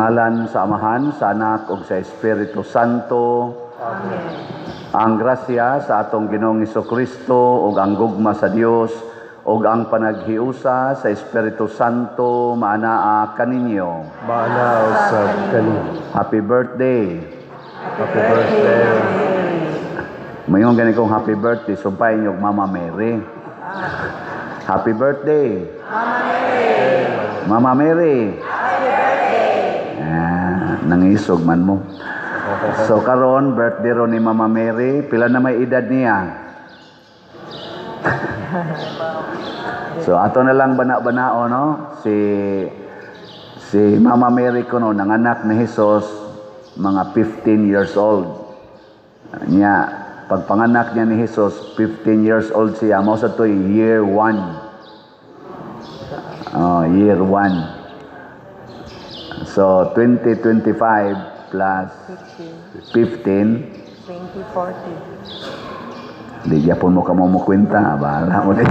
Sa ngalan sa Amahan, sa Anak ug sa Espiritu Santo. Amen. Ang grasya sa atong Ginoong Kristo ug ang gugma sa Dios ug ang panaghiusa sa Espiritu Santo maanaa kaninyo. Maana usab kaninyo. Happy birthday. Happy birthday. Mayon gani kong happy birthday, sumpay niyo Mama Mary. Happy birthday. Mama Mary. Mama Mary. Happy birthday. Ah, nangisog man mo. So karon birthday ron ni Mama Mary, pila na may edad niya? So ato na lang bana-banao, no? Si si Mama Mary kuno nanganak ni Jesus mga 15 years old. Niya, pagpanganak niya ni Jesus, 15 years old siya. Mao sa to'y year 1. Oh, year 1. So 2025 plus 15. 2040. Di gyapon mo kamo mo kwenta, bahala mo din.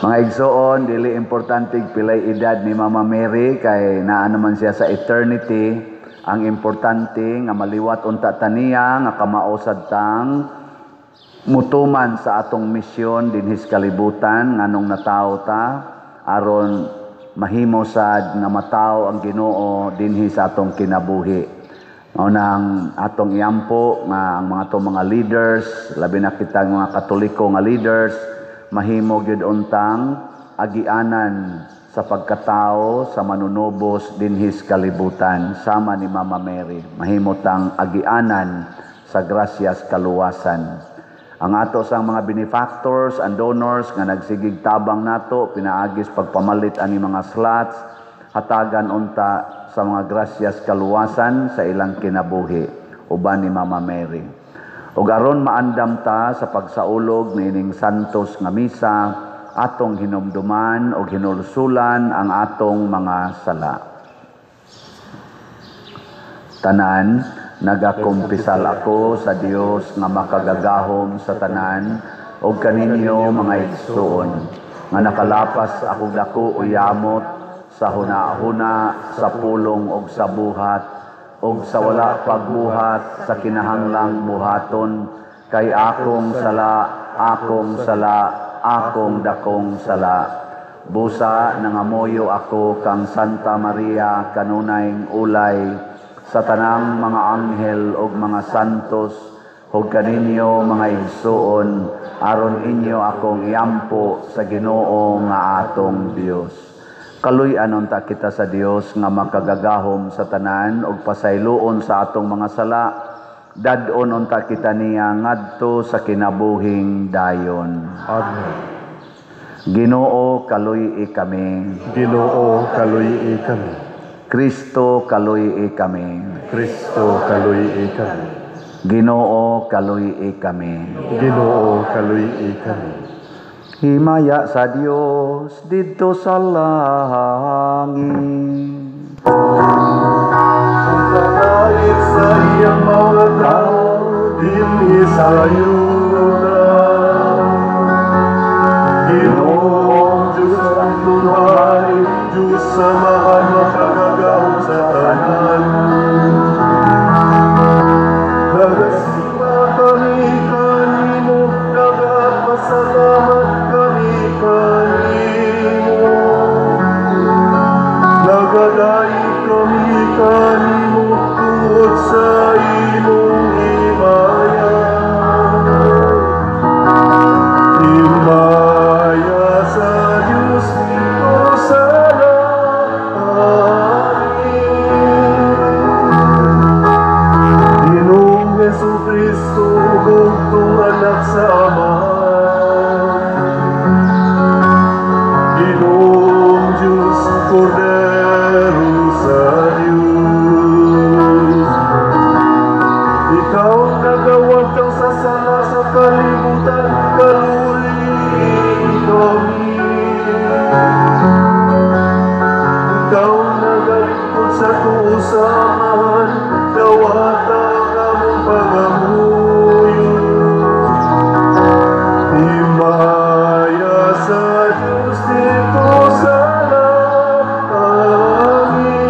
Mga igsoon, dili importante pilay edad ni Mama Mary kay naa naman siya sa eternity. Ang importante nga maliwat unta taniya nga kamao sad tang mutuman sa atong misyon dinhis kalibutan nganong natawo ta aron mahimo sad nga matawo ang Ginoo dinhi sa atong kinabuhi. Mao nang atong iampo nga ang mga to mga leaders, labi na kitang mga Katoliko nga leaders, mahimo gyud untang agianan sa pagkatao sa manunubos dinhis kalibutan sama ni Mama Mary. Mahimo tang agianan sa grasyas kaluwasan. Ang ato sang mga benefactors and donors nga nagsigig tabang nato pinaagis pagpamalit ani mga slots, hatagan unta sa mga grasyas kaluwasan sa ilang kinabuhi uban ni Mama Mary. Ug aron maandam ta sa pagsaulog niining santos nga misa, atong hinumduman og hinulsulan ang atong mga sala. Tanan, nagakumpisal ako sa Dios nga makagagahom sa tanan ug kaninyo, mga igsuon, nga nakalapas ako dako o yamot sa huna-huna, sa pulong ug sa buhat ug sa wala pagbuhat sa kinahanglang buhaton, kay akong sala, akong sala, akong dakong sala. Busa nangamuyo ako kang Santa Maria, kanunayng ulay, sa tanang mga anghel ug mga santos, ug kaninyo, mga igsuon, aron inyo akong iampo sa Ginoo nga atong Dios. Kaluy-an unta kita sa Dios nga makagagahom sa tanan ug pasayloon sa atong mga sala. Dad-on unta kita niya ngadto sa kinabuhing dayon. Amen. Ginoo, kaluy-i kami. Ginoo, kaluy-i kami. Kristo, kaluy-i kami. Kristo, kaluy-i kami. Ginoo, kaluy-i kami. Ginoo, kaluy-i kami. Himaya sa Dios didto sa langit. Kahit sa iyang mga tao dinhi sa yuta. Ginoong Diyos ang tunay, Diyos sa Amahan makagagahom sa tanan. Nagasimba kami kanimo, nagapasalamat kami kanimo. Nagadayeg kami kanimo tungod sa imong himaya. Himaya sa Diyos didto sa langit. Ginoong Hesus Kristo, bugtong anak sa Amahan. Ginoong Diyos, Kordero sa Diyos. Ikaw nagawagtang sa sala sa kalibutan, kaluy-i kami. Ikaw nagalingkod sa tuo sa Amahan, dawata ang among pangamuyo. Himaya sa Diyos didto sa langit.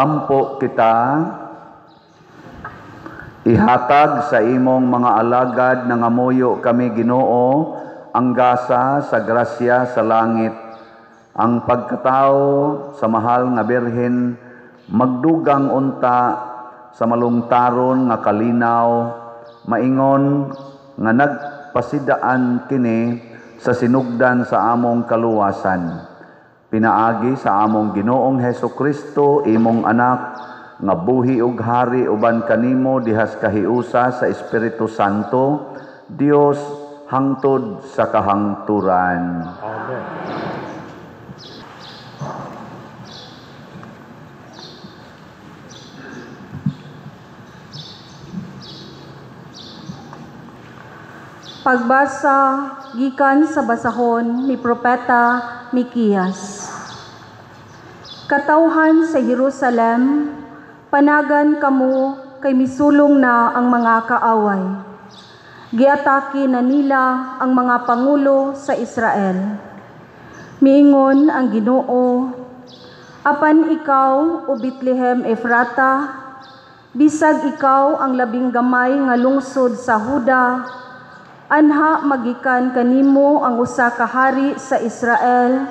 Mag-ampo kita. Ihatag sa imong mga alagad nangamuyo kami, Ginoo, ang gasa sa grasya sa langit, ang pagkatao sa mahal nga Birhen magdugang unta sa malungtaron nga kalinaw, maingon nga nagpasidaan kini sa sinugdan sa among kaluwasan. Pinaagi sa among Ginoong Heso Kristo, imong anak, nga buhi ug hari uban kanimo dihas kahiusa sa Espiritu Santo, Dios, hangtod sa kahangturan. Amen. Pagbasa gikan sa basahon ni Propeta Mikias. Katawhan sa Jerusalem, panagan kamo kay misulong na ang mga kaaway. Giatake na nila ang mga pangulo sa Israel. Miingon ang Ginoo, apan ikaw, o Bethlehem Efrata, bisag ikaw ang labing gamay nga lungsod sa Huda, anha magikan kanimo ang usa ka hari sa Israel,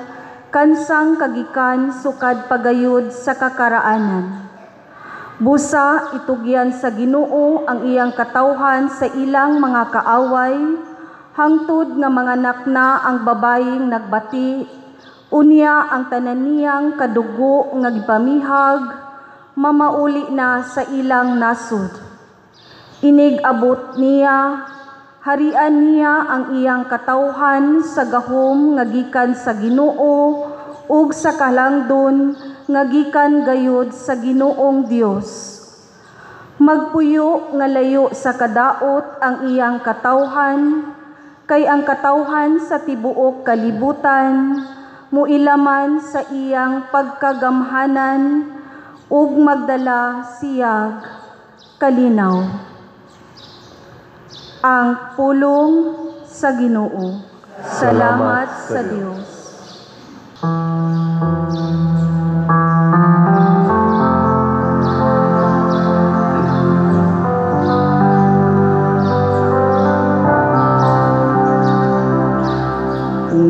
kansang kagikan sukad pagayod sa kakaraanan. Busa itugyan sa Ginoo ang iyang katawhan sa ilang mga kaaway, hangtod nga manganak na ang babayeng nagbati, unya ang tanan niyang kadugo nga gipamihag, mamauli na sa ilang nasod. Inig abot niya, harian niya ang iyang katawhan sa gahom nga gikan sa Ginoo ug sa kalangdon nga gikan gayud sa Ginoong Dios. Magpuyo nga layo sa kadaot ang iyang katawhan, kay ang katawhan sa tibuok kalibutan muilaman sa iyang pagkagamhanan ug magdala siyag kalinaw. Ang pulong sa Ginoo. Salamat sa Dios.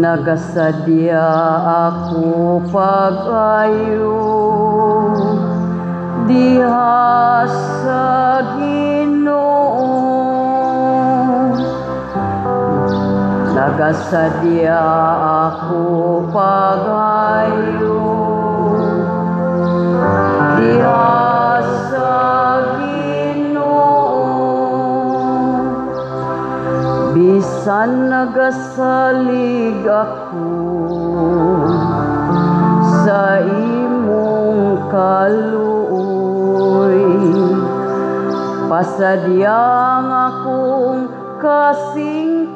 Nagasadya ako pag-ayo diha sa Ginoo. Nagasadya ako pag-ayo diha sa Ginoo. Bisan nagasalig ako sa imong kaluoy, pasadyang akong kasing-kasing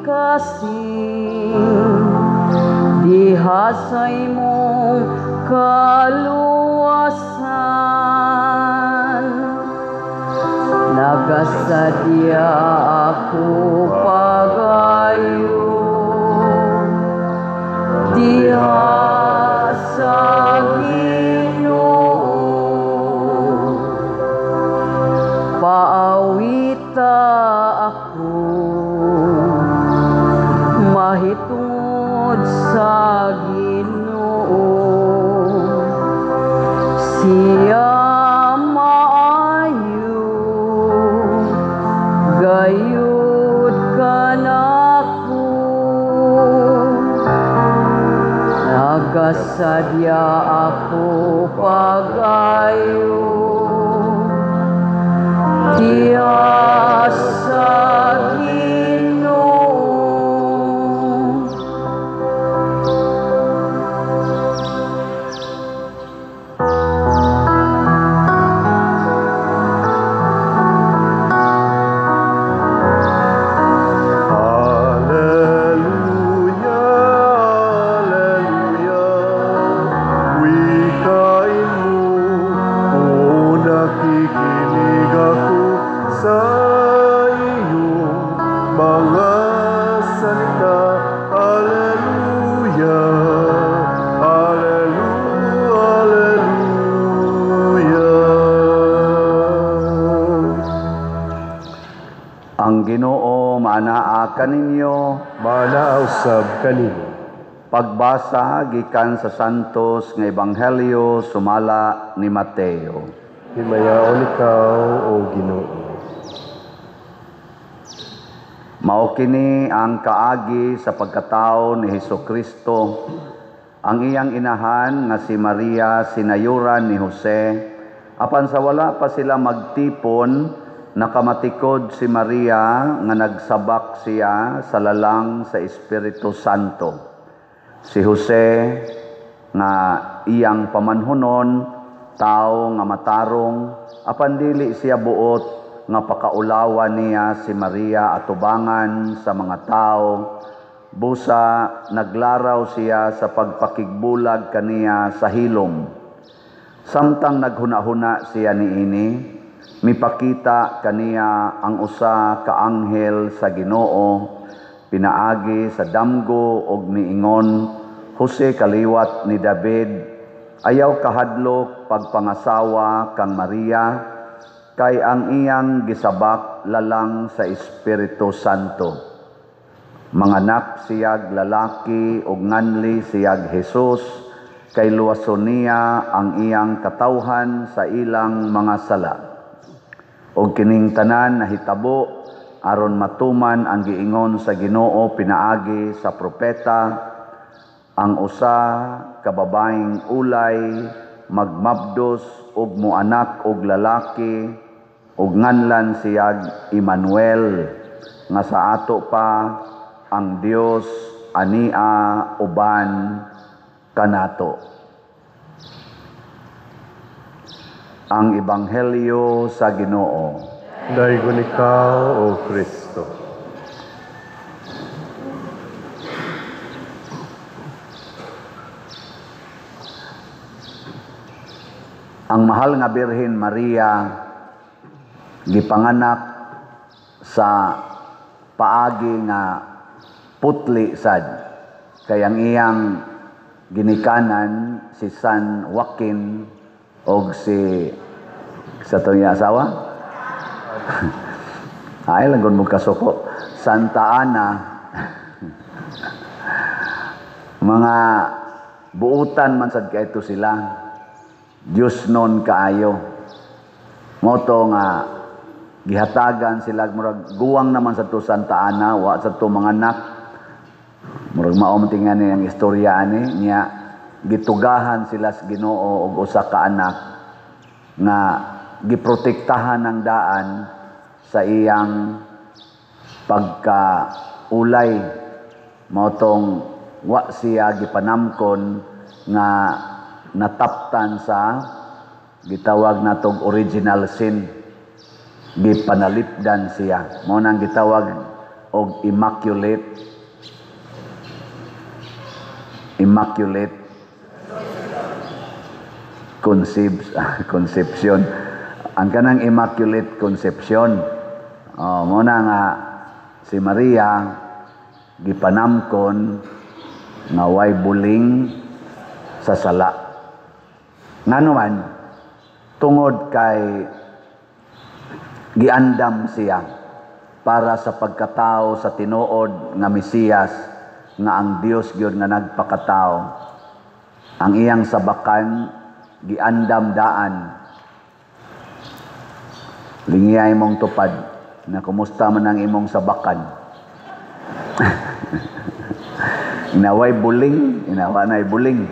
diha sa imong kaluwasan. Nagasadya ako pag-ayo diha sa Ginoo. Paawita ako mahitungod sa Ginoo. Siya maayo, gayud kanako. Nagasadya ako pag-ayo diha sa Ginoo. Alleluia, alleluia, wikain mo, o nakikinig ako sa Ang Ginoo maanaa kaninyo. Maanaa usab kanimo. Pagbasa gikan sa Santos nga Ebanghelyo sumala ni Mateo. Himayaon ikaw, o Ginoo. Mao kini ang kaagi sa pagkatao ni Hesukristo. Ang iyang inahan nga si Maria sinayuran ni Jose, apan sa wala pa sila magtipon, nakamatikod si Maria nga nagsabak siya sa lalang sa Espiritu Santo. Si Jose nga iyang pamanhunon, tao nga matarong, apan dili siya buot nga pakaulawan niya si Maria atubangan sa mga tao. Busa naglaraw siya sa pagpakigbulag kaniya sa hilom. Samtang naghuna-huna siya niini, mipakita kaniya ang usa ka anghel sa Ginoo, pinaagi sa damgo og miingon, Jose kaliwat ni David, ayaw kahadlok pagpangasawa kang Maria, kay ang iyang gisabak lalang sa Espiritu Santo. Manganak siyag lalaki ug nganli siyag Jesus, kay luwason niya ang iyang katawhan sa ilang mga sala. Og kining tanan nahitabo aron matuman ang giingon sa Ginoo pinaagi sa propeta, ang usa ka babaeng ulay magmabdos og moanak og lalaki ug nganlan siyag Emmanuel, nga sa ato pa ang Dios ania uban kanato. Ang Ebanghelyo sa Ginoo. Daygon ikaw, O Kristo. Ang mahal nga Birhen Maria gipanganak sa paagi nga putli sad, kay ang iyang ginikanan si San Joaquin og si sa to niya asawa ay lang gun mo kasuko, Santa Ana. Mga buutan man sad kayto sila, Diyos non kaayo. Moto nga gihatagan sila, murag guwang naman sa to Santa Ana, wa sa to mga anak. Murag mao man tingani ang istorya ani niya, gitugahan sila sa Ginoo og usa ka anak nga giprotektahan ang daan sa iyang pagkaulay. Mao tong wa siya gipanamkon nga nataptan sa gitawag natog original sin, gipanalipdan siya. Mao nang gitawag og immaculate conception. Ang kanang immaculate conception, oh, mao na nga si Maria gipanamkon nga way buling sa sala. Ngano man, tungod kay giandam siya para sa pagkatao sa tinuod nga Mesiyas, nga ang Dios gyud nga nagpakatao. Ang iyang sabakan giandam daan. Lingiyay mong tupad na kumusta man ang imong sabakan. Inaway buling, inawa na'y buling.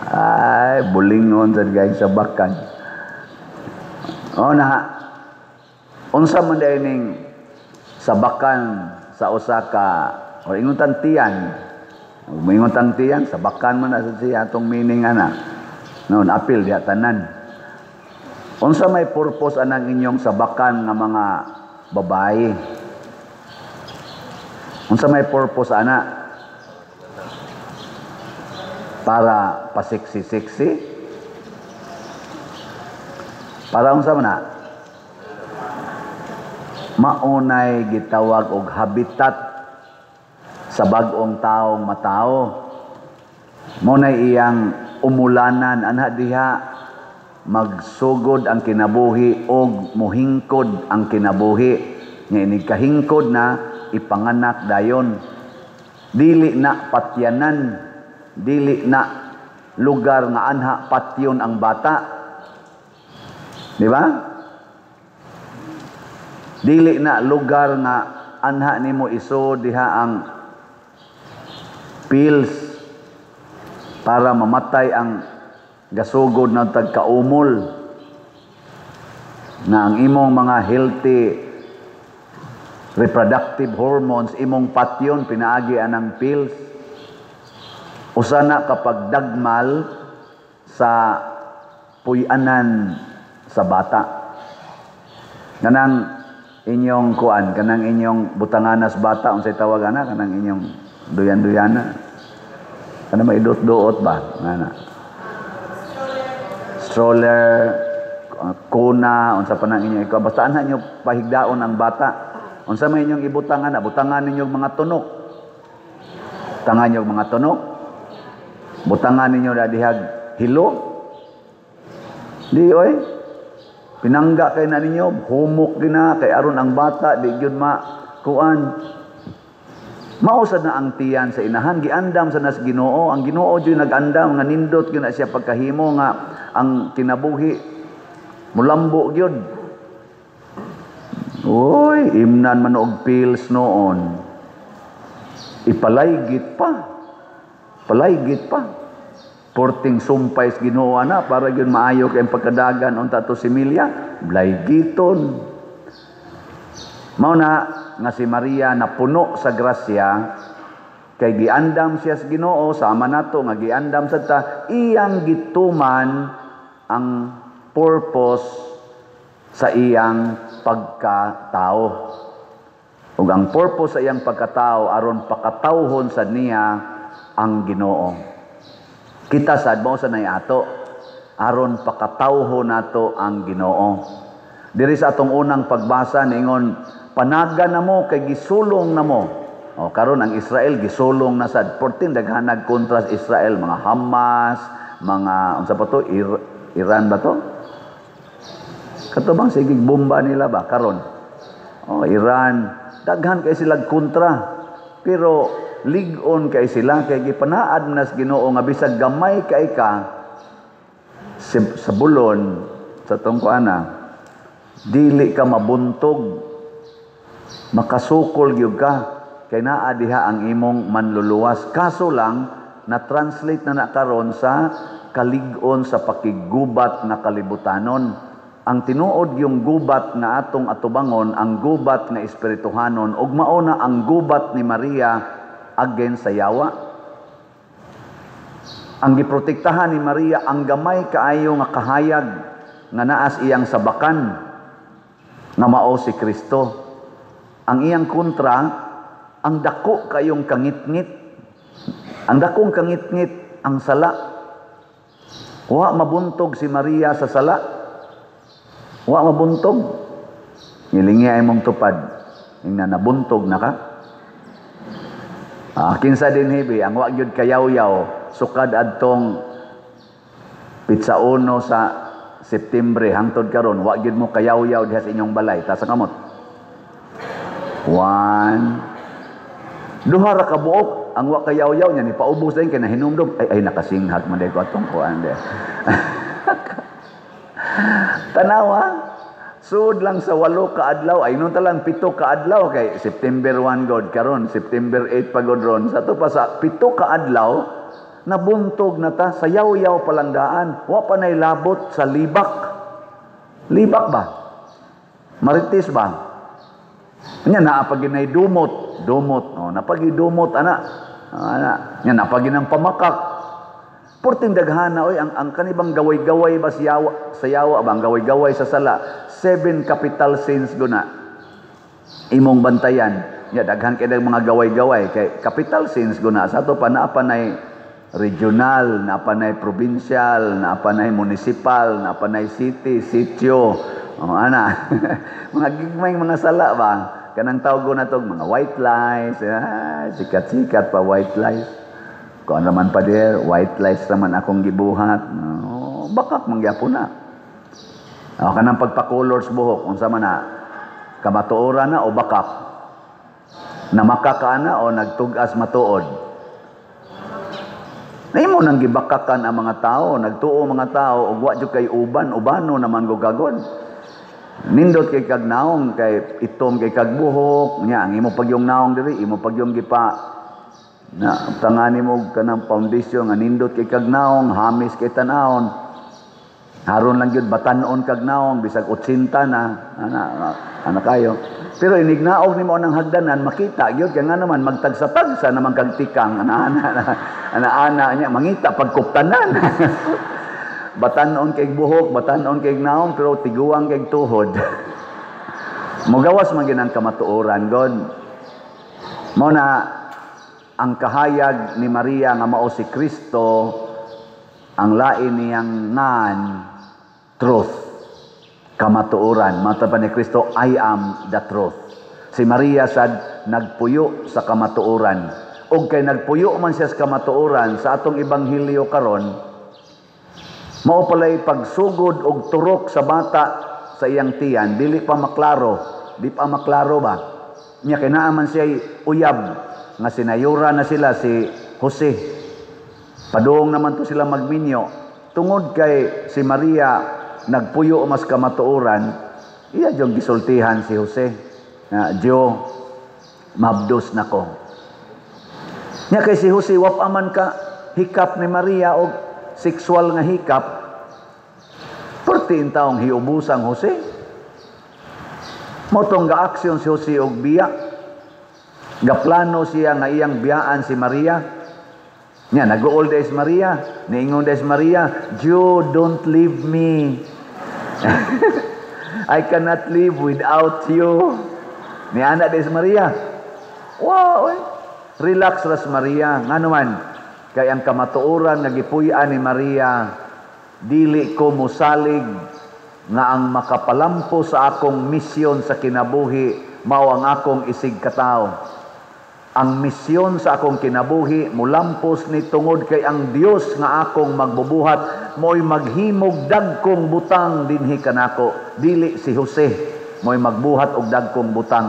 Ay, buling noon sa gayong sabakan. O na, unsa man dahil ning sabakan sa usa ka, o ingon tiyan. Ingon tiyan, sabakan man na sa siya atong meaning ana. Noon, apil diha tanan. Unsa may purpose anang inyong sabakan nga mga babae? Unsa may purpose ana? Para pasiksi-siksi? Para unsa man na? Maunay gitawag og habitat sa bag-ong taong matao. Maunay iyang umulanan anha diha magsugod ang kinabuhi og muhingkod ang kinabuhi. Nga inig kahingkod na ipanganak dayon. Dili na patyanan, dili na lugar nga anha patyon ang bata. Di ba? Dili na lugar nga anha nimo iso diha ang pills para mamatay ang gasugod na tagkaumol, na ang imong mga healthy reproductive hormones imong patyon pinaagi anang pills. Usa na kapag dagmal sa puy-anan sa bata. Kanang inyong kuan, kanang inyong butanganas bata, unsay tawag ana, kanang inyong duyan-duyana. Kanang maidot-duot ba? Ngana. Stroller, kuna, unsa pa nang inyong ikaw. Basta anha nyo pahigdaon ang bata. Unsa may inyong ibutang ana, butangan ninyo mga tunok. Butangan ninyo mga tunok. Butangan ninyo na dihag hilo. Di oy. Pinangga kay na ninyo, humok gina kay aron ang bata di gyud ma kuan. Mao sad na ang tiyan sa inahan, giandam sa nas Ginoo. Ang Ginoo jud nag-andam nga nindot gyud na siya pagkahimo nga ang kinabuhi mulambo gyud. Uy, imnan man og pills noon. Ipalaygit pa. Palaygit pa. Porting sumpay sa Ginoo na para gyud maayo kay pagkadagan unta to si Milya, blaygiton. Mao na nga si Maria napuno sa grasya kay giandam siya sa Ginoo, sama nato nga giandam sa ta, iyang gituman ang purpose sa iyang pagkatao. Ug ang purpose sa iyang pagkatao aron pakatawhon sa niya ang Ginoo. Kita sad mao sa nay ato aron pakatawhon nato ang Ginoo. Diri sa atong unang pagbasa ningon, panaga na mo kay gisulong na mo. O karon ang Israel gisulong na sad. 14 daghanag kontra sa Israel, mga Hamas, mga unsa pa to, Iran ba to? Kato bang sige bomba nila ba karon? O Iran, daghan kay sila kontra. Pero lig-on kay sila kay gipanaad na sa Ginoo nga bisag gamay kay ka sa bulon sa tong kuana, dili ka mabuntog, makasukol gyud ka kay naa diha ang imong manluluwas. Kaso lang na translate na na karon sa kalig-on sa pakiggubat nga kalibutanon. Ang tinuod yung gubat nga atong atubangon, ang gubat nga espirituhanon, ug mao na ang gubat ni Maria against sa yawa. Ang giprotektahan ni Maria ang gamay kaayo nga kahayag nga naas iyang sabakan nga mao si Kristo. Ang iyang kontra, ang dako kayong kangitngit. Ang dakong kangitngit ang sala. Wa mabuntog si Maria sa sala. Wa mabuntog. Ngilingi ay mong tupad. Ingna nabuntog na ka. Kinsa din hibi, ang wa gyud kayaw-yaw sukad adtong pitsa uno sa Septembre hangtod karon wa gyud mo kayaw-yaw diha sa inyong balay. Taas ang kamot. One. Duha ra ka buok ang wa kayaw-yaw niya ni paubos din kay nahinumdum, ay nakasinghag man day ko atong kuan de. Tanawa, sud lang sa 8 ka adlaw, ay nun talang 7 ka adlaw kay September 1 god karon, September 8 pa god ron. Sa to pa sa 7 ka adlaw nabuntog na ta sa yaw-yaw palanggaan, wa pa nay labot sa libak. Libak ba? Marites ba? Nya naa pa ginay dumot, dumot. Oh, napagidumot ana. Ana, nya napaginang pamakak. Porting daghana oy ang kanibang gaway-gaway ba sa yawa ba ang gaway-gaway sa sala, 7 capital sins guna imong bantayan. Nya daghan kay mga gaway-gaway kay capital sins guna sa ato pa naa pa nay regional, naa pa nay provincial, naa pa nay municipal, naa pa nay city, sitio. Oh, ana. Mga gigmay mga sala ba? Kanang tawag na tog mga white lies, sikat-sikat pa white lies. Kung ano man pa der, white lies naman akong gibuhat. Oh, bakak mangyapon na. O, kanang pagpakolor sa buhok, unsa man na, Kamatuoran na o bakak? Namakak ka na o nagtug-as matuod? Nahimo nang gibakakan ang mga tao, nagtuo mga tao ug wa jud kay uban, ubano naman gud kagod. Nindot kay kag naong, kay itom kay kag buhok, nya ang imo pagyong naong diri, imo pagyong gipa na tangani mo kanang foundation nga nindot kay kag naong, hamis kay tan-awon. Haron lang gyud batan-on kag naong bisag 80 na, ana ana kayo. Pero inignaog nimo ang hagdanan, makita gyud kay nga naman magtagsa-tagsa naman kag tikang, ana-ana ana-ana niya mangita pagkuptanan. Batan-on kay buhok, batan-on kay naong, pero tiguang kay tuhod. Mogawas man gyud ang kamatuoran god. Mao na ang kahayag ni Maria nga mao si Kristo, ang lain niyang ngan, truth, kamatuoran. Mata pa ni Kristo, I am the truth. Si Maria sad nagpuyo sa kamatuoran. Og kay nagpuyo man siya sa kamatuoran sa atong ebanghelyo karon, mao pala'y pagsugod og turok sa bata sa iyang tiyan, dili pa maklaro, di pa maklaro ba? Nya kay naa man siya uyab nga sinayura na sila si Jose. Padung naman to sila magminyo. Tungod kay si Maria nagpuyo mas kamatuoran, iya jung gisultihan si Jose. Na Diyo, mabdos nako. Nya kay si Jose wa pa man ka hikap ni Maria og sexual nga hikap. 14 taong hiubusang Jose. Motong ga-aksyon si Jose og biya. Gaplano siya nga iyang biyaan si Maria. Nya nag-old days Maria, niingon days Maria, Joe, don't leave me. I cannot live without you. Niana days Maria. Wow, eh. Relax ras Maria. Ngano man, kay ang kamatuoran nga gipuy-an ni Maria, dili ko mosalig nga ang makapalampo sa akong misyon sa kinabuhi mao ang akong isig katawo. Ang misyon sa akong kinabuhi mulampos ni tungod kay ang Dios nga akong magbubuhat mo'y maghimog dagkong butang dinhi kanako. Dili si Jose mo'y magbuhat og dagkong butang.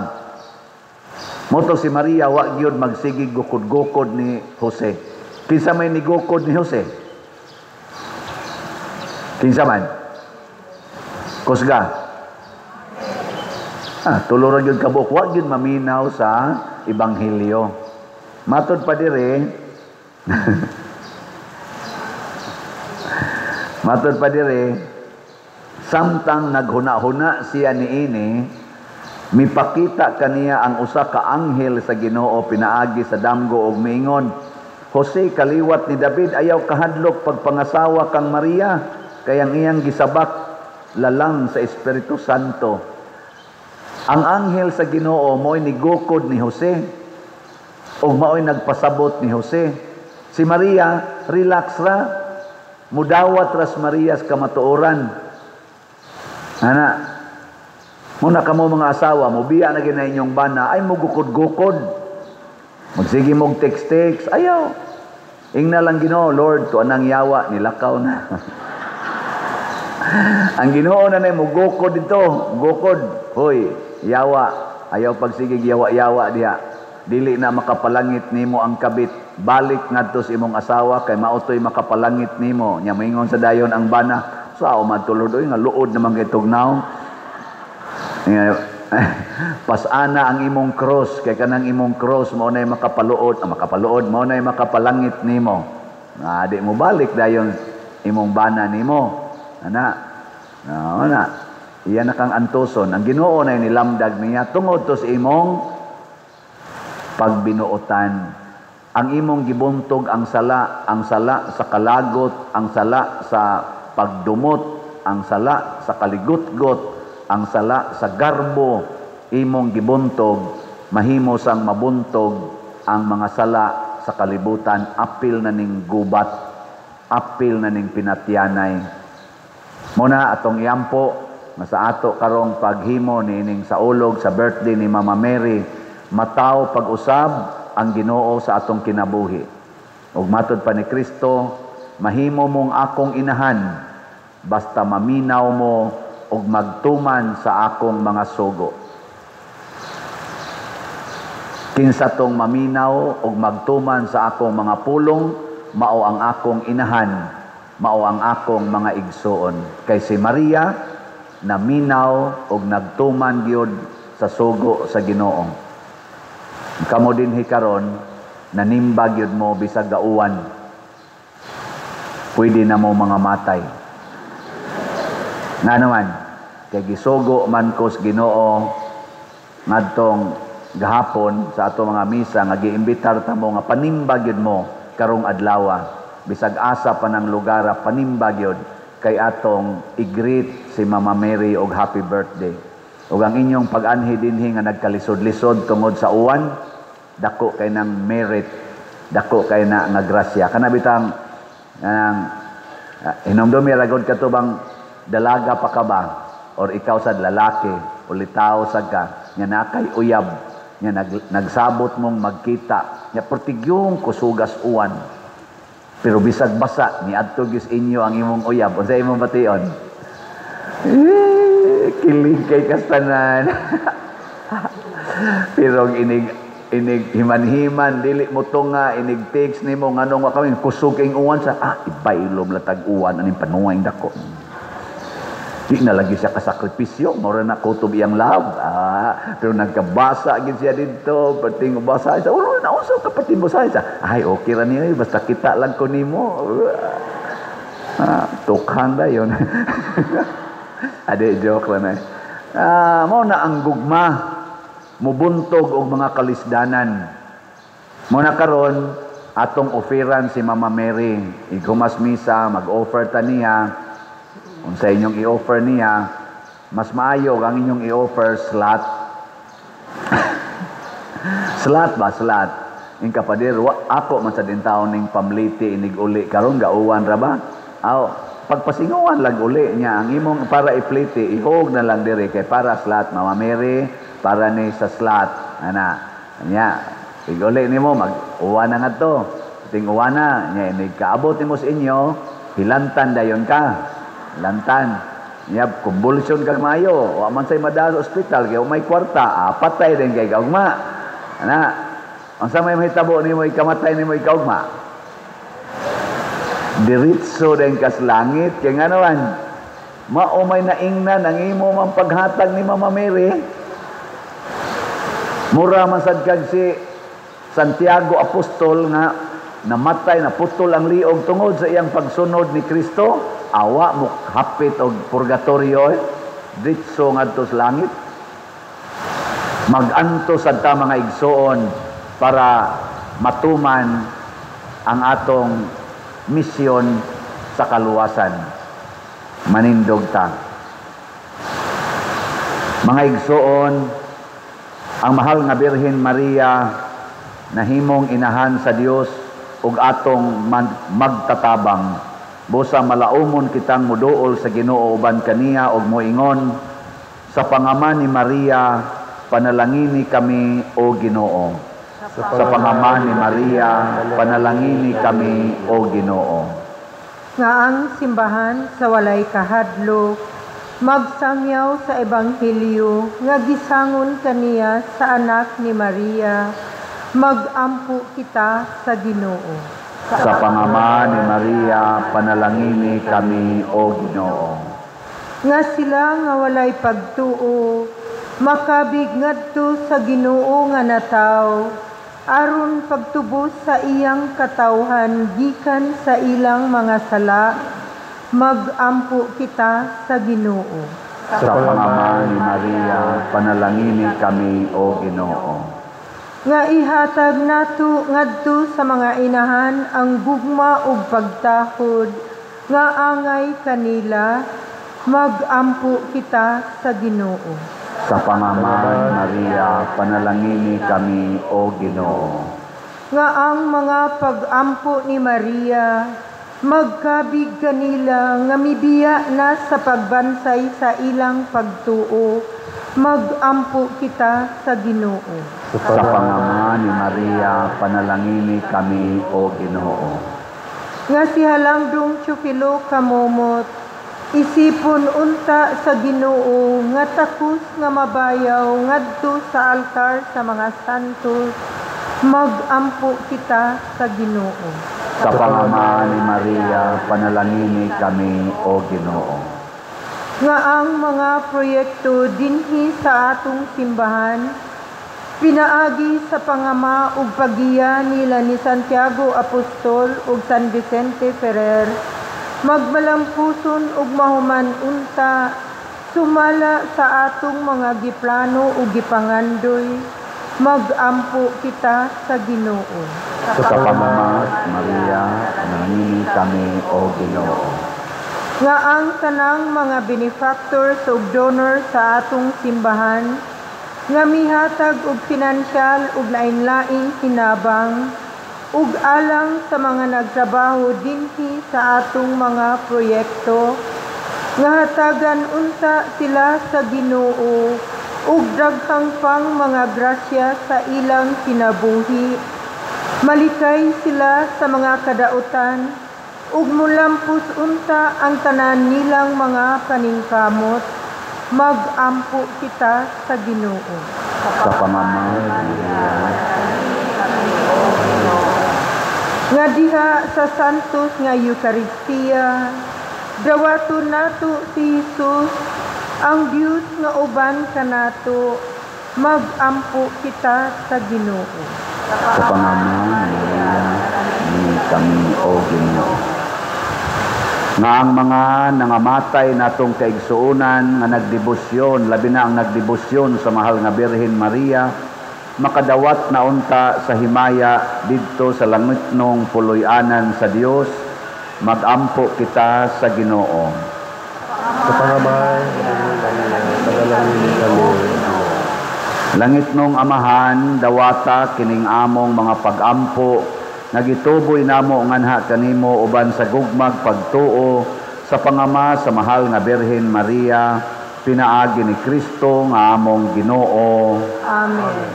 Moto si Maria wa gyud magsigig gukod-gukod ni Jose. Kinsa may nigukod ni Jose? Kinsa man? Kusga. Tulo ra gyud kabuok, wa gyud maminaw sa ebanghelyo. Matod pa dire, matod pa dire, samtang naghuna-huna siya niini, mipakita kaniya ang usa ka anghel sa Ginoo pinaagi sa damgo og miingon, Jose kaliwat ni David, ayaw kahadlok pagpangasawa kang Maria, kay ang iyang gisabak lalang sa Espiritu Santo. Ang anghel sa Ginoo mo'y nigukod ni Jose ug mao'y nagpasabot ni Jose. Si Maria relax ra, mudawat ras Maria sa kamatuoran. Ana, muna kamo mga asawa, mobiya na gina inyong bana, ay mugukod-gukod. Magsige mog text-text, ayaw. Ingna lang Ginoo, Lord, tuan ang yawa, nilakaw na. Ang Ginoo na na mugukod dito, gukod. Hoy, yawa, ayaw pagsigig yawa-yawa diha. Dili na makapalangit nimo ang kabit. Balik ngadto sa imong asawa kay maotoy makapalangit nimo. Nya moingon sa dayon ang bana, sao matulod oy nga luod naman kay tugnaw. Pasana ang imong cross kay kanang imong cross mao nay makapaluod, makapaluod mao nay makapalangit nimo. Di mo balik dayon imong bana nimo. Ana. Na. Iyan na kang antuson. Ang Ginoo na nilamdag niya tungod to sa imong pagbinuotan. Ang imong gibuntog ang sala sa kalagot, ang sala sa pagdumot, ang sala sa kaligutgot, ang sala sa garbo, imong gibuntog, mahimo sang mabuntog ang mga sala sa kalibutan, apil na ning gubat, apil na ning pinatyanay. Muna atong iampo nga sa ato karong paghimo niining saulog sa birthday ni Mama Mary, mataw pag-usab ang Ginoo sa atong kinabuhi. Ug matod pa ni Kristo, mahimo mong akong inahan basta maminaw mo ug magtuman sa akong mga sugo. Kinsa tong maminaw og magtuman sa akong mga pulong, mao ang akong inahan, mao ang akong mga igsuon. Kay si Maria naminaw og nagtuman gyud sa sugo sa Ginoo. Kamo dinhi karon, nanimba gyud mo bisag gauwan. Pwede na mo mga matay. Nga naman, kay gisugo man ko sa Ginoo ngadtong gahapon sa ato mga misa nga giimbitar ta mo nga panimba gyud mo karong adlaw. Bisag asa pa ng lugar, panimba gyud kay atong i-greet si Mama Mary og happy birthday. Ug ang inyong pag-anhi dinhi nga nagkalisod-lisod tungod sa uwan, dako kay nang merit, dako kay na nga grasya. Kana bitang ang hinumdumi ra gud kato bang dalaga pa ka ba or ikaw sad lalaki o litaw sad ka nga nakay uyab nga nagsabot mong magkita nya pertigyong kusugas uwan, pero bisag basa niadto gyud inyo ang imong uyab, unsa imong bation? Eh, kilig kay kastanan. Pero inig inig himan-himan dili mo tunga, inig text nimo nganong wa kami, kusog ing uwan sa ibaylom latag uwan aning panuwang dako. Di na lagi siya kasakripisyo, mura na kutob iyang love. Pero nagkabasa gid siya didto, perting basa siya. Ulo na unsa ka perting basa siya. Ay, okay ra niya, basta kita lang ko nimo. Tukhang dayon. Ade, joke lang eh. Mao na ang gugma, mubuntog og mga kalisdanan. Mo na karon atong offeran si Mama Mary. Igumas misa, mag-offer ta niya. Unsa inyong i-offer niya, mas maayo ang inyong i-offer slot. Slot ba? Slot. Ing kapadir, wa, ako man sa din taon ning pamliti inig uli karon gauwan ra ba? Aw, pagpasinguan lang uli niya ang imong para ipliti, ihog na lang diri kay para slot Mama Mary, para ni sa slot. Ana. Nya, iguli nimo mag-uwan na ngadto. Ting uwan na, nya inig kaabot nimo sa inyo, hilantan dayon ka. Lantan. Nya convulsion kag maayo, wa man say madala sa ospital kay may kwarta, patay din kay kaugma. Ana, unsa may mahitabo nimo ikamatay nimo ikaugma? Diretso din kas langit kay ngano man mao may naingnan ang imo man paghatag ni Mama Mary. Mura man sad kag si Santiago Apostol nga namatay, naputol ang liog tungod sa iyang pagsunod ni Kristo. Awa mo hapit og purgatorio, diretso ngadto sa langit. Maganto sad ta mga igsoon para matuman ang atong misyon sa kaluwasan. Manindog ta. Mga igsoon, ang mahal nga Birhen Maria nahimong inahan sa Dios ug atong magtatabang. Busa malaumon kitang muduol sa Ginoo uban kaniya og moingon, sa pangaman ni Maria panalangini kami o Ginoo. Sa pangaman ni Maria panalangini kami o Ginoo. Nga ang simbahan sa walay kahadlok magsangyaw sa ebanghelyo nga gisangon kaniya sa anak ni Maria, magampo kita sa Ginoo. Sa pangaman ni Maria panalangini kami o Ginoo. Nga sila nga walay pagtuo makabig ngadto sa Ginoo nga nataw, aron pagtubos sa iyang katawhan gikan sa ilang mga sala, magampo kita sa Ginoo. Sa pangaman ni Maria panalangini kami o Ginoo. Nga ihatag nato ngadto sa mga inahan ang gugma ug pagtahod nga angay kanila, magampo kita sa Ginoo. Sa pangaman Maria panalangini kami o Ginoo. Nga ang mga pag-ampo ni Maria magkabig kanila nga mibiya na sa pagbansay sa ilang pagtuo, magampo kita sa Ginoo. Sa pangaman ni Maria panalangini kami o Ginoo. Nga si Halangdong Teofilo Camomot Isipon unta sa Ginoo nga takos nga mabayaw ngadto sa altar sa mga santos, magampo kita sa Ginoo. Sa pangama ni Maria, panalangini kami, O Ginoo. Nga ang mga proyekto dinhi sa atong simbahan, pinaagi sa pangama ug paggiya nila ni Santiago Apostol ug San Vicente Ferrer, magmalampuson ug mahuman unta sumala sa atong mga giplano ug gipangandoy, magampo kita sa Ginoo. Sa pangama Maria, panalangini kami, O Ginoo. Nga ang tanang mga benefactors ug donors sa atong simbahan nga mihatag og pinansyal ug lain-laing hinabang ug alang sa mga nagtrabaho dinhi sa atong mga proyekto, nga hatagan unta sila sa Ginoo ug daghang pang mga grasya sa ilang kinabuhi, malikay sila sa mga kadautan ug mulampos unta ang tanan nilang mga paningkamot, magampo kita sa Ginoo. Sa pangama Maria, nga diha sa Santos nga Eucharistia, dawaton nato si Jesus, ang Dios nga uban kanato, magampo kita sa Ginoo. Sa pangama Maria, ni kami, O Ginoo. Nga ang mga nangamatay natong kaigsuonan nga nagdebosyon, labi na ang nagdebosyon sa mahal nga Birhen Maria, makadawat na unta sa himaya didto sa langitnong puloy-anan sa Dios, magampo kita sa Ginoo. Sa pangamay, panalangini kami. Langitnong Amahan, dawata kining among mga pagampo nga gituboy namo nganha kanimo uban sa gugmag pagtuo sa pangama sa mahal nga Birhen Maria, pinaagi ni Kristo nga among Ginoo. Amen.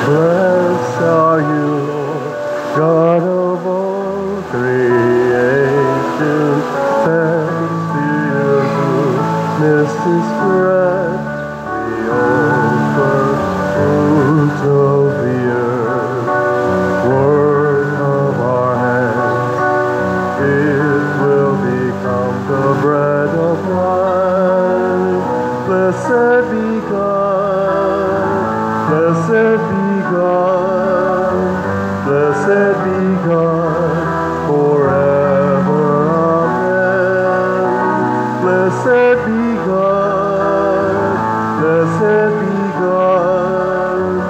Blessed are you, Lord, God of all creation. Thanks to your goodness is bread we offer, fruit of the earth, work of our hands. It will become the bread of life. Blessed be God, blessed be God, blessed be God forever. Amen. Blessed be God, blessed be God,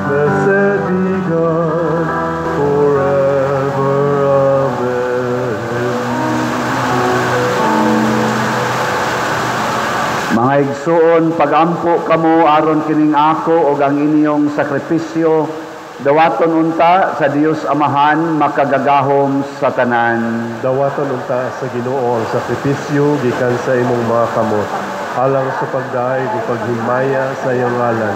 blessed be God forever. Amen. Mga igsuon, pagampo kamo aron kining ako og ang inyong sakripisyo, dawaton unta sa Dios Amahan makagagahom sa tanan. Dawaton unta sa Ginoo ang sakripisyo gikan sa imong mga kamot, alang sa pagdayeg ug paghimaya sa iyang ngalan,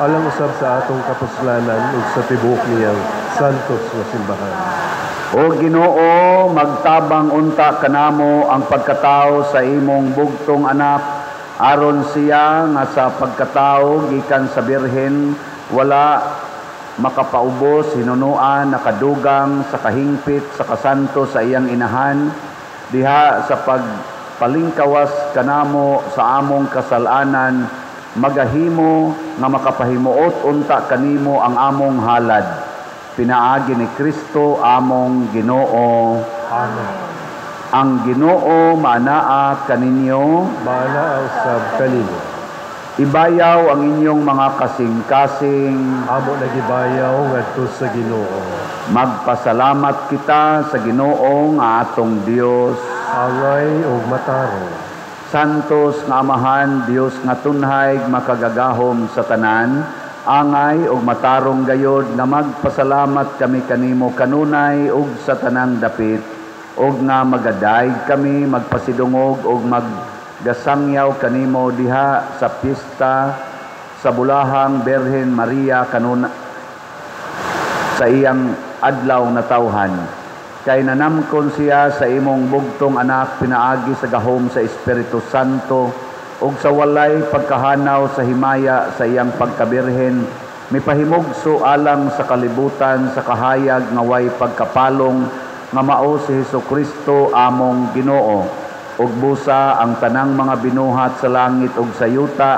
alang usab sa atong kapuslanan ug sa tibuok niyang santos nga simbahan. O Ginoo, magtabang unta kanamo ang pagkatao sa imong bugtong anak, aron siya nga sa pagkatao gikan sa birhen wala makapaubos, hinunuan, nakadugang sa kahingpit sa kasanto sa iyang inahan, diha sa pagpalingkawas kanamo sa among kasalanan, magahimo nga makapahimuot unta kanimo ang among halad. Pinaagi ni Kristo among Ginoo. Amen. Ang Ginoo maanaa kaninyo, Maanaa usab kaninyo. Ibayaw ang inyong mga kasing-kasing. Amo nagibayaw ngadto sa Ginoo. Magpasalamat kita sa Ginoo nga atong Dios. Angay ug matarong. Santos nga Amahan, Dios nga tunhay makagagahom sa tanan, angay ug matarong gayod nga magpasalamat kami kanimo kanunay ug sa tanang dapit, ug nga magadayeg kami magpasidungog ug Gasangyaw kanimo diha sa pista sa bulahang Birhen Maria kanuna sa iyang adlaw natawhan. Kay nanamkon siya sa imong bugtong anak pinaagi sa gahom sa Espiritu Santo ug sa walay pagkahanaw sa himaya sa iyang pagkabirhen, mipahimugso alang sa kalibutan sa kahayag nga way pagkapalong nga mao si Hesukristo among Ginoo. Ug busa ang tanang mga binuhat sa langit ug sa yuta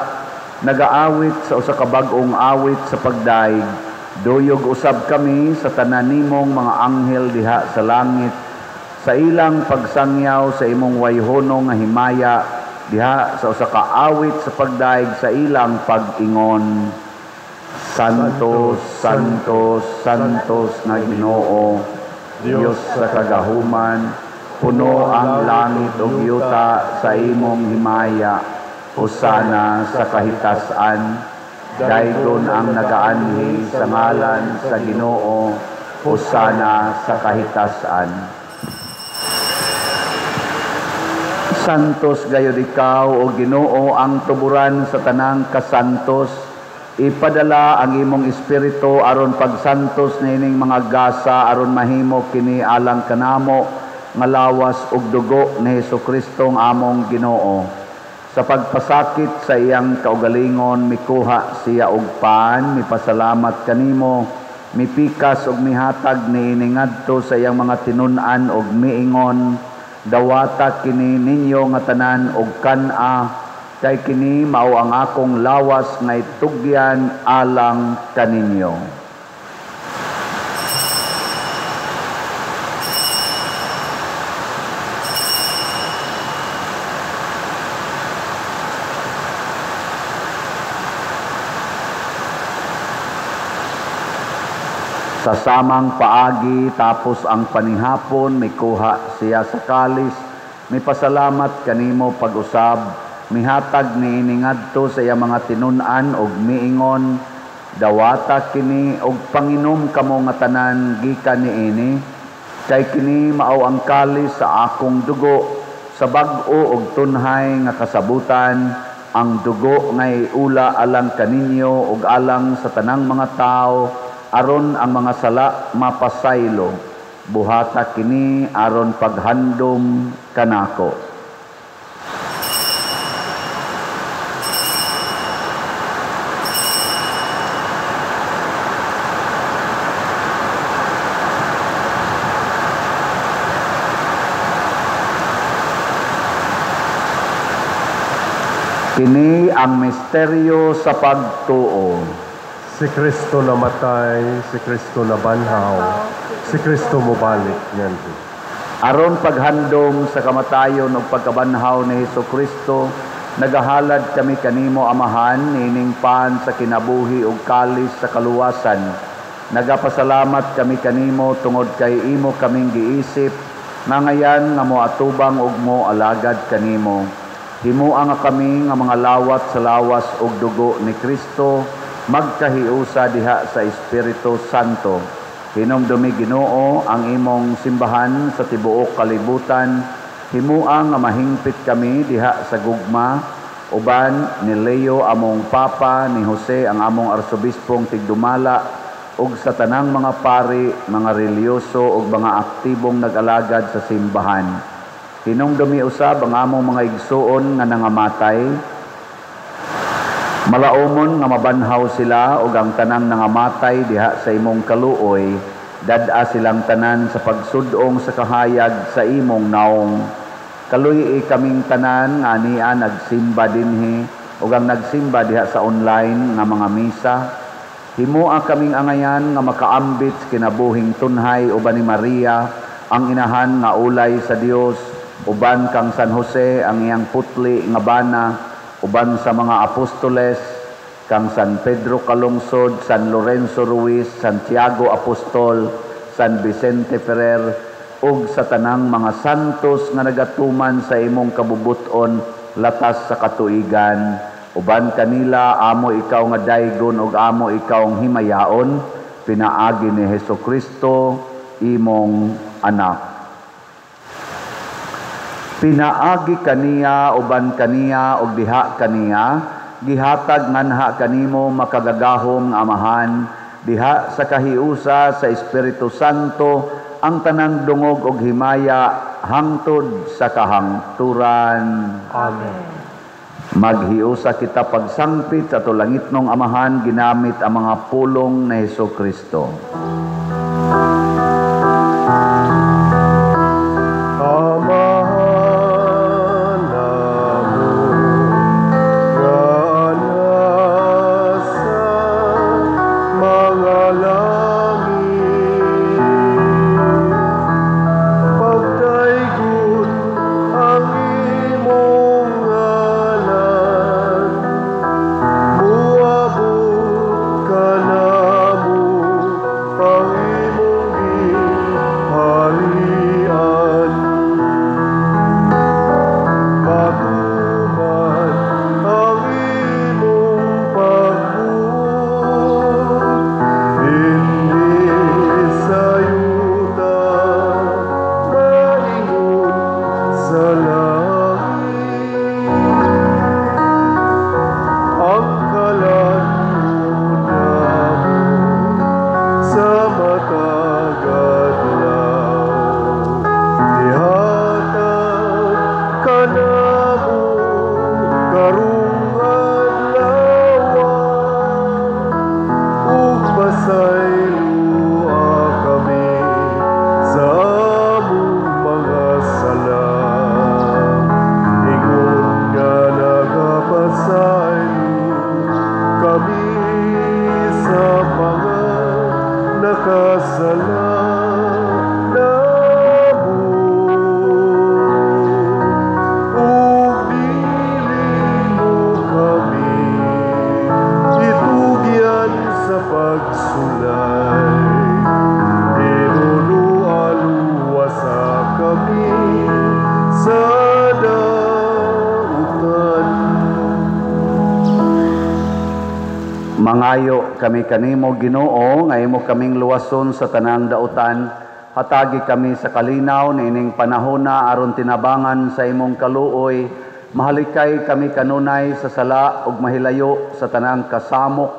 nagaawit sa usa ka bag-ong awit sa pagdaig. Duyog usab kami sa tanan nimong mga anghel diha sa langit sa ilang pagsangyaw sa imong wayhonong nga himaya diha sa usa ka awit sa pagdaig sa ilang pag-ingon. Santo, Santo, Santos nga Ginoo, Dios sa kagahuman, puno ang langit ug yuta sa imong himaya. Hosana sa kahitasan. Daygon ang nagaanhi sa ngalan sa Ginoo, hosana sa kahitasan. Santos gayud ikaw, o Ginoo, ang tuburan sa tanang kasantos. Ipadala ang imong espiritu aron pagsantos niining mga gasa aron mahimo kini alang kanamo nga lawas ug dugo ni Hesukristo ang among Ginoo. Sa pagpasakit sa iyang kaugalingon, mikuha siya og pan, mipasalamat kanimo, mipikas og mihatag niini ngadto sa iyang mga tinun-an og miingon, dawata kini ninyo nga tanan og kan-a, kay kini mao ang akong lawas nga itugyan alang kaninyo. Sa samang paagi tapos ang panihapon, mikuha siya sa kalis, mipasalamat kanimo pag-usab, mihatag niini ngadto sa iyang mga tinun-an og miingon, dawata kini og panginom kamo nga tanan gikan niini, kay kini mao ang kalis sa akong dugo, sa bag-o og tunhay nga kasabutan, ang dugo nga iula alang kaninyo og alang sa tanang mga tawo, aron ang mga sala mapasaylo. Buhata kini aron paghandom kanako. Kini ang misteryo sa pagtuo. Si Kristo namatay, si Kristo nabanhaw, si Kristo mobalik nganhi. Aron paghandom sa kamatayon ug pagkabanhaw ni Hesukristo, nagahalad kami kanimo Amahan niining pan sa kinabuhi ug kalis sa kaluwasan. Nagapasalamat kami kanimo tungod kay imo kaming giisip nga ngayan nga moatubang ug moalagad kanimo. Himoa nga kami nga mga lawat sa lawas ug dugo ni Kristo, magkahiusa diha sa Espiritu Santo. Hinumdumi Ginoo ang imong simbahan sa tibuok kalibutan. Himoa nga mahingpit kami diha sa gugma uban ni Leo among Papa, ni Jose ang among arsobispong tigdumala, ug sa tanang mga pari, mga reliyoso ug mga aktibong nag-alagad sa simbahan. Hinumdumi usab ang among mga igsuon nga nangamatay. Malaumon nga mabanhaw sila ug ang tanang nangamatay diha sa imong kaluoy, dad-a silang tanan sa pagsudong sa kahayag sa imong naong. Kaluy-i kaming tanan nga ania nagsimba dinhi ug ang nagsimba diha sa online nga mga misa. Himoa kaming angayan nga makaambit sa kinabuhing tunhay uban ni Maria ang inahan nga ulay sa Dios, uban kang San Jose ang iyang putli nga bana, uban sa mga apostoles, kang San Pedro Calungsod, San Lorenzo Ruiz, Santiago Apostol, San Vicente Ferrer, ug sa tanang mga santos nga nagatuman sa imong kabubuton latas sa katuigan. Uban kanila amo ikaw nga daygon ug amo ikaw ang himayaon, pinaagi ni Hesukristo imong anak. Pinaagi kaniya, uban kaniya, ug diha kaniya, gihatag nganha kanimo makagagahom nga Amahan, diha sa kahiusa sa Espiritu Santo, ang tanang dungog og himaya hangtod sa kahangturan. Amen. Maghiusa kita pagsangpit sa atong langitnong Amahan ginamit ang mga pulong ni Hesus Kristo. Amahan namo nga nasa mga langit, pagdaygon ang imong ngalan, muabot kanamo ang imong gingharian. Matuman ang imong pagbuot dinhi sa yuta maingon sa langit. Ang kalan-on namo sa matag adlaw, ihatag kanamo karong adlaw, ug pasayloa kami sa among mga sala, ingon nga nagapasaylo kami sa mga nakasala namo, ug dili mo kami itugyan sa pagsulay, tinunualuwasa kami sa dautan. Mangayo kami kanimo, Ginoo, nga imo kaming luwason sa tanang dautan. Hatagi kami sa kalinaw niining panahona aron tinabangan sa imong kaluoy. Mahalikay kami kanunay sa sala ug mahilayo sa tanang kasamok,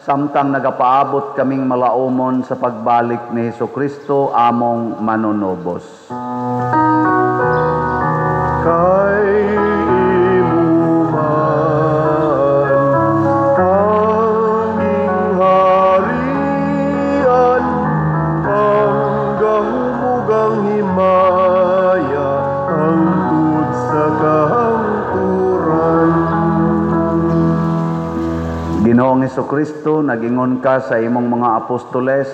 samtang nagapaabot kaming malaumon sa pagbalik ni Hesus Kristo among manunubos. Kay imo man ang gingharian, ang gahom ug ang himaya, hangtod sa kahangturan. Ginoong Hesukristo, nagingon ka sa imong mga apostoles,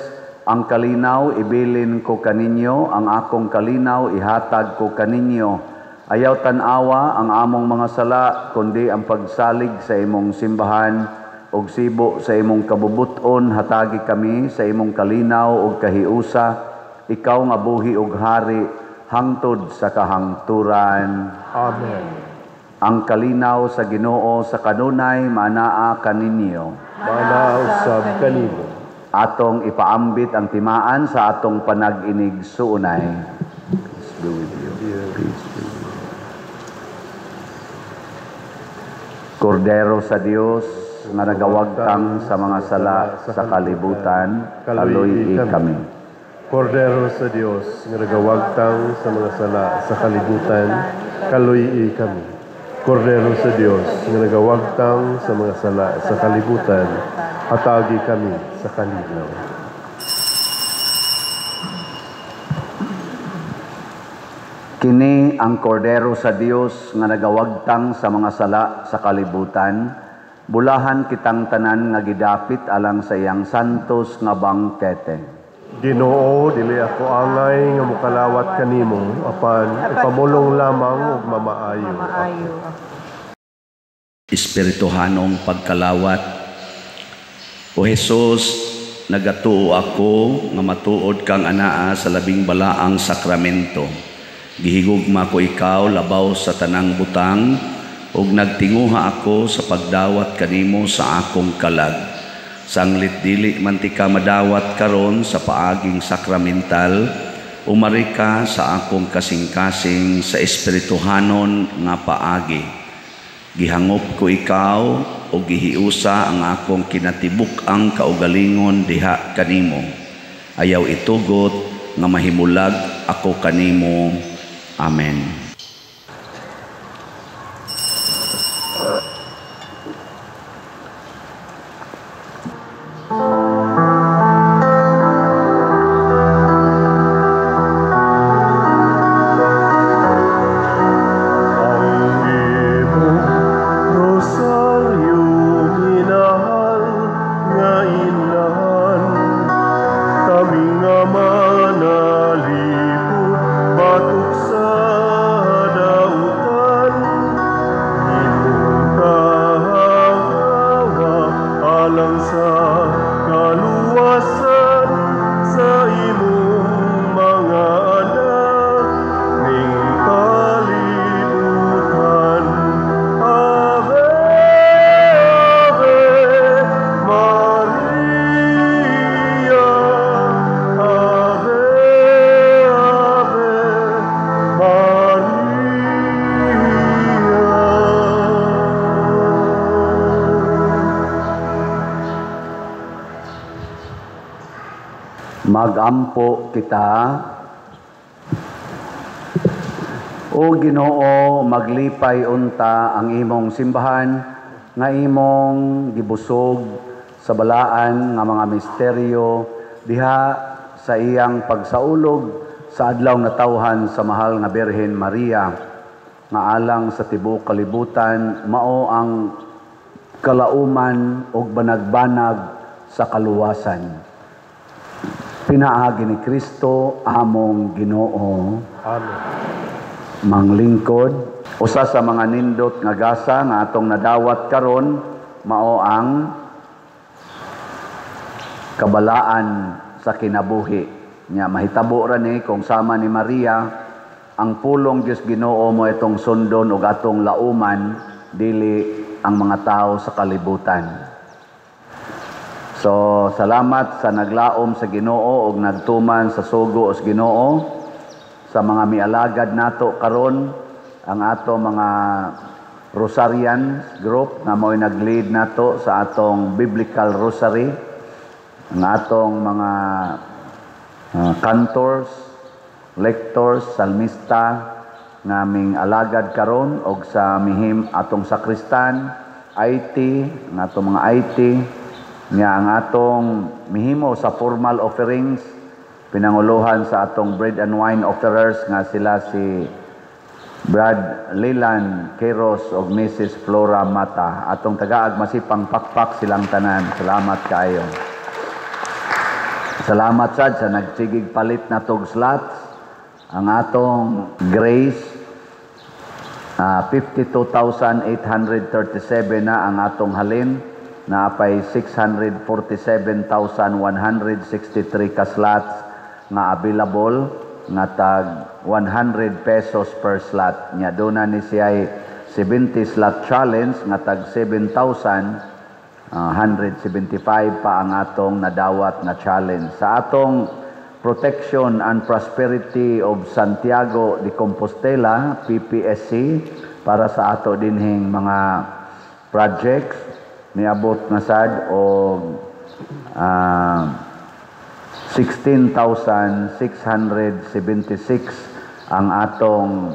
ang kalinaw ibilin ko kaninyo, ang akong kalinaw ihatag ko kaninyo. Ayaw tan-awa ang among mga sala, kundi ang pagsalig sa imong simbahan ug sibo sa imong kabubuton, hatagi kami sa imong kalinaw ug kahiusa, ikaw nga buhi ug hari hangtod sa kahangturan. Amen. Ang kalinaw sa Ginoo sa kanunay manaa kaninyo. Manaa usab kanimo. Atong ipaambit ang timaan sa atong panag-inig suunay. Peace be with you. Peace be with you. Kordero sa Dios nga nagawagtang sa mga sala sa kalibutan, kaloy-i kami. Kordero sa Dios nga nagawagtang sa mga sala sa kalibutan, kaloy-i kami. Kordero sa Dios nga nagawagtang sa mga sala sa kalibutan, hatagi kami sa kalinaw. Kini ang kordero sa Dios nga nagawagtang sa mga sala sa kalibutan, bulahan kitang tanan nga gidapit alang sa iyang santos nga bangkete. Ginoo, dili ako angay nga mokalawat kanimo, apan ipamulong lamang ug mamaayo ako. Espirituhanong pagkalawat. O Hesus, nagatuo ako nga matuod kang anaa sa labing balaang sakramento. Gihigugma ko ikaw labaw sa tanang butang, ug nagtinguha ako sa pagdawat kanimo sa akong kalag. Sanglit dili man ti ka madawat karon sa paaging sakramental, Umari ka sa akong kasing-kasing sa espirituhanon nga paagi. Gihangop ko ikaw o gihiusa ang akong kinatibuk-ang kaugalingon diha kanimo. Ayaw itugot nga mahimulag ako kanimo. Amen. Magampo kita. O Ginoo, maglipay unta ang imong simbahan nga imong gibusog sa balaan nga mga misteryo diha sa iyang pagsaulog sa adlaw nga tawhan sa mahal nga Birhen Maria nga alang sa tibuok kalibutan mao ang kalauman ug banagbanag sa kaluwasan. Pinaagi ni Kristo among Ginoo. Amen. Manglingkod, usa sa mga nindot nga gasa nga atong nadawat karon mao ang kabalaan sa kinabuhi. Nya mahitabo ra ni kung sama ni Maria ang pulong Dios Ginoo mo itong sundon ug atong lauman dili ang mga tao sa kalibutan. So, salamat sa naglaom sa Ginoo ug nagtuman sa sugo sa Ginoo sa mga mialagad nato karon ang ato mga Rosarian group nga mao'y nag-lead nato sa atong Biblical Rosary, ang atong mga cantors, lectors, salmista nga aming alagad karon og sa mihim atong sakristan, IT, ang atong mga IT nga ang atong mihimo sa formal offerings, pinanguluhan sa atong bread and wine offerers nga sila si Brad Leland Queiroz og Mrs. Flora Mata. Atong tagaag masipang pakpak silang tanan. Salamat kaayo. Salamat sad sa nagsigig palit na tog slots. Ang atong grace, 52,837 na ang atong halin. Naapay 647,163 ka slots nga available nga tag 100 pesos per slot. Nya doon na ni siya 70 slot challenge nga tag 7,175 pa ang atong nadawat nga challenge. Sa atong Protection and Prosperity of Santiago de Compostela, PPSC, para sa ato dinhing mga projects, niabot na sad og 16,676 ang atong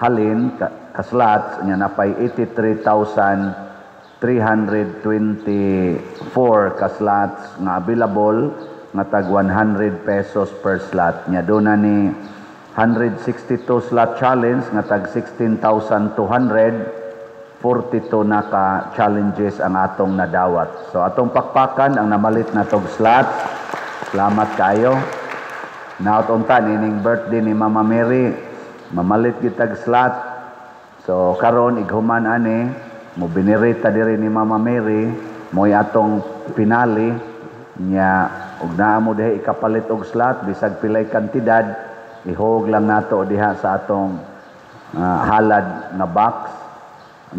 halin kaslots nya napay 83,324 kaslots nga available nga tag 100 pesos per slot. Nya doon na ni 162 slot challenge nga tag 16,242 na ka challenges ang atong nadawat. So atong pakpakan ang namalit na tog slots. Salamat kayo. Naot unta nining birthday ni Mama Mary, mamalit gitag slot. So karon ighuman ani mo binirita diri ni Mama Mary mo'y atong pinali nya og naa mo diha ikapalit og slot bisag pilay kantidad, ihog lang nato diha sa atong halad nga box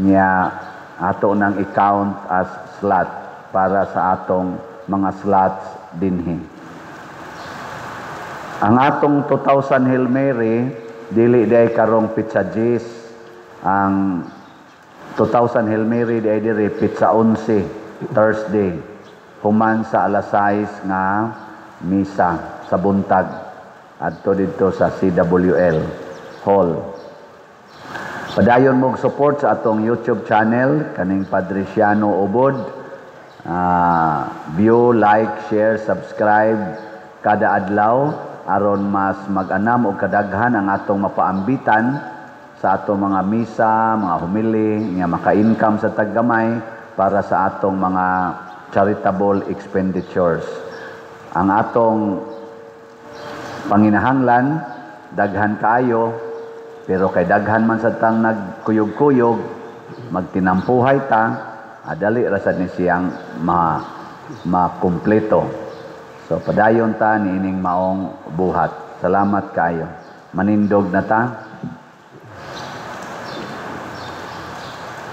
nya ato nang i-count as slot para sa atong mga slots dinhi. Ang atong 2000 Hail Mary dili diay karong petsa 10. Ang 2000 Hail Mary diay diri petsa 11, Thursday, human sa alas 6 nga misa sa buntag, adto didto sa CWL Hall. Padayon mo support sa atong YouTube channel kaning Padriciano Ubod. View, like, share, subscribe kada adlaw aron mas mag-anam og kadaghan ang atong mapaambitan sa atong mga misa, mga homily, nga maka-income sa taggamay para sa atong mga charitable expenditures. Ang atong panginahanglan daghan kaayo, pero kay daghan man sa tang nagkuyog-kuyog, magtinampuhay ta, adali ra sad ni siyang makumpleto. So padayon ta niining maong buhat. Salamat kaayo. Manindog na ta.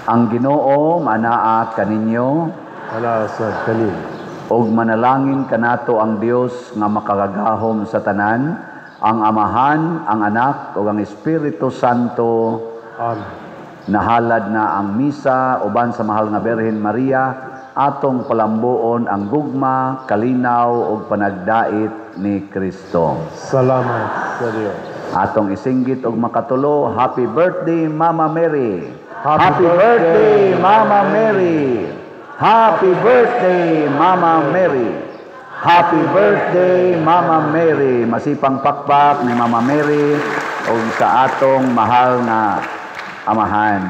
Ang Ginoo manaa kaninyo. Anaa sad kanimo. Ug manalangin kanato ang Dios nga makagagahom sa tanan, ang Amahan, ang Anak ug ang Espiritu Santo. Amen. Nahalad na ang misa uban sa mahal nga Birhen Maria, atong palambuon ang gugma, kalinaw ug panagdait ni Kristo. Salamat sa Dios. Atong isinggit og makatulo, Happy birthday, Mama Mary. Happy Happy birthday, Mama Mary. Happy birthday, Mama Mary. Happy birthday, Mama Mary. Masipang pakpak ni Mama Mary o sa atong mahal na amahan.